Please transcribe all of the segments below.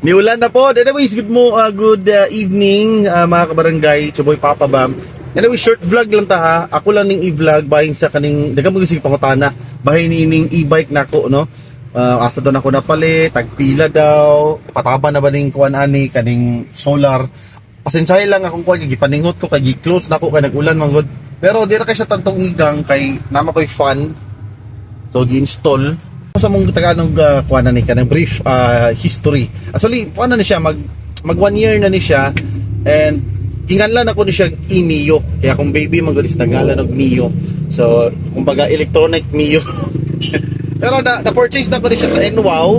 Niulan na po. Anyways, good evening, mga kabarangay. It's your boy Papa Bam. Anyway, short vlog lang ta ha. Ako lang ning i-vlog bahin sa kaning daghang mo sige pangutana. Bahin ni ning e-bike nako, no. Asa daw nako napalit, tagpila daw, pataba na ba ning kuan ani kaning solar. Pasensyahe lang akong kuan, gipaningot ko kay gi-close nako kay nag-ulan man gud. Pero di ra kay siya tantong igang kay nama ko'y fan. So gi-install sa mong tagalog, kuan na ni kanang brief history. Actually, kuan na ni siya, mag mag 1 year na ni siya and ginganlan ako ni siya e-Mio. Kaya akong baby man gud is nagalan og Mio. So, kumbaga electronic Mio. Pero na purchase na ko ni siya sa NWOW.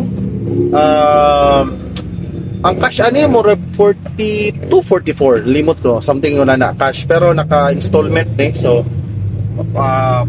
Ang cash ani mo 42 44, limot ko, something yun na na cash, pero naka installment ni. So kuha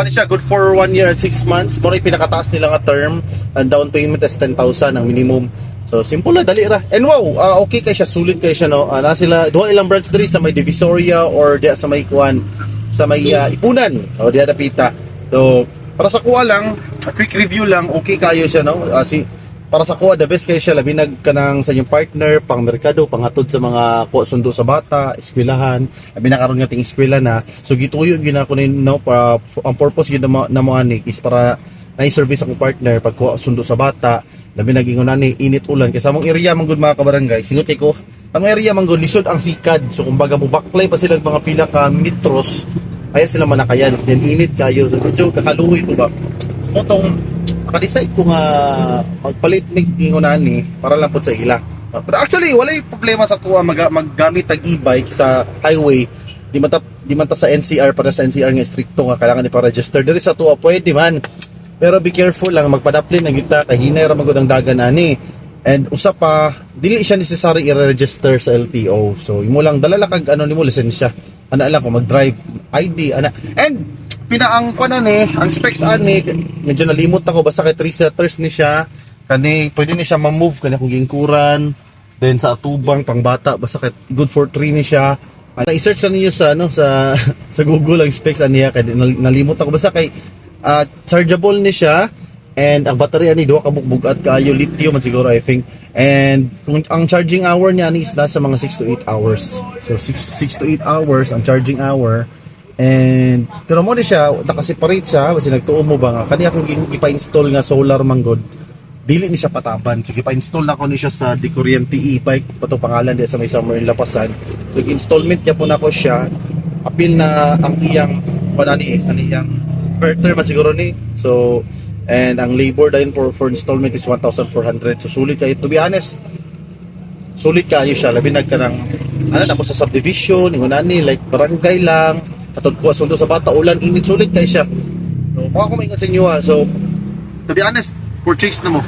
siya, good for 1 year and 6 months mo pinakataas nila nga term. Ang down payment is 10,000 ang minimum. So simple na, dali ra. And wow, okay kay siya, sulit kay siya, no. Na sila duha ilang branch diri sa may Divisoria or diya sa may kuan, sa may Ipunan o diya dapita. So para sa kuha lang, a quick review lang, okay kayo siya, no. Si para sa kuha, the best kayo siya, labi nag kanang sa inyong partner, pang merkado, panghatod sa mga kuha, sundo sa bata, eskwelahan, labi na karon nga ting eskwela na. So gituyo gyud nako ni, no, para ang purpose gyud na mo ani is para na service akong partner pag kuha sundo sa bata, labi nag ingon ani init, ulan, kay sa among area man gud, mga kabarangay, singot kay ko, ang area man gud lisod ang sikad. So kumbaga mubaklay pa sila mga pila ka metros kaya sila manakayan, then init kayo, so medyo kakaluoy ko ba. So tong naka-decide ko nga magpalit mig ingon ani para lang pud sa ila. Pero actually walay problema sa tuwa maggamit og e-bike sa highway. Di man ta sa NCR, para sa NCR nga strikto nga kailangan ipa-register. Diri sa tuwa pwede man. Pero be careful lang, magpadaplin ang kita kay hinay ra man gud ang dagan ani. And usa pa, dili siya necessary i-register sa LTO. So imo lang dala lang kag ano nimo, lisensya. Ana lang kung mag-drive, ID ana. And pina ang kuan ani, ang specs ani, medyo nalimot ako, basta kay 3 seaters ni siya. Kani pwede ni siya ma-move kani kung giingkuran. Then sa atubang pang bata, basta kay good for 3 ni siya. Ay, i-search na ninyo sa ano, sa sa Google ang specs aniya kay nalimot ako, basta kay chargeable ni siya and ang baterya ni duha ka bugat kaayo, lithium man siguro, I think. And kung ang charging hour niya ni is nasa mga 6 to 8 hours. So 6 to 8 hours ang charging hour. And pero mo ni siya naka-separate siya kasi nagtuo mo ba nga kani akong ipa-install nga solar manggod, dili ni siya pataban. So gipa-install na ko ni siya sa Di Kuryente e-bike pa to pangalan, di sa may Summer in Lapasan. So installment niya po nako siya. Apil na ang iyang kuan ani, ani iyang inverter man siguro ni. So and ang labor dayon for installment is 1,400. So sulit kayo, to be honest. Sulit kayo siya, labi nag kanang ano na mo sa subdivision, ingon ani, like barangay lang, atod ko sundo sa bata, ulan, init, sulit kayo siya. So kung ako maingon sa inyo ha, so to be honest, purchase na mo.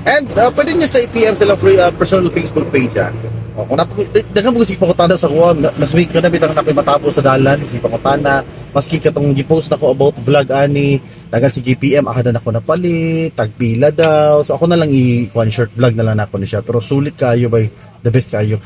And pwede nyo sa i-PM sila free personal Facebook page ha. O, kung daghan mo sige pangutana sa kuha, mas may ka na bitang na matapos sa dalan, sige pangutana, maski katong gi-post nako about vlog ani, daghan si GPM, ahada na ko napalit, tagpila daw. So ako na lang i one short vlog na lang nako ni siya, pero sulit kayo bay, the best kayo.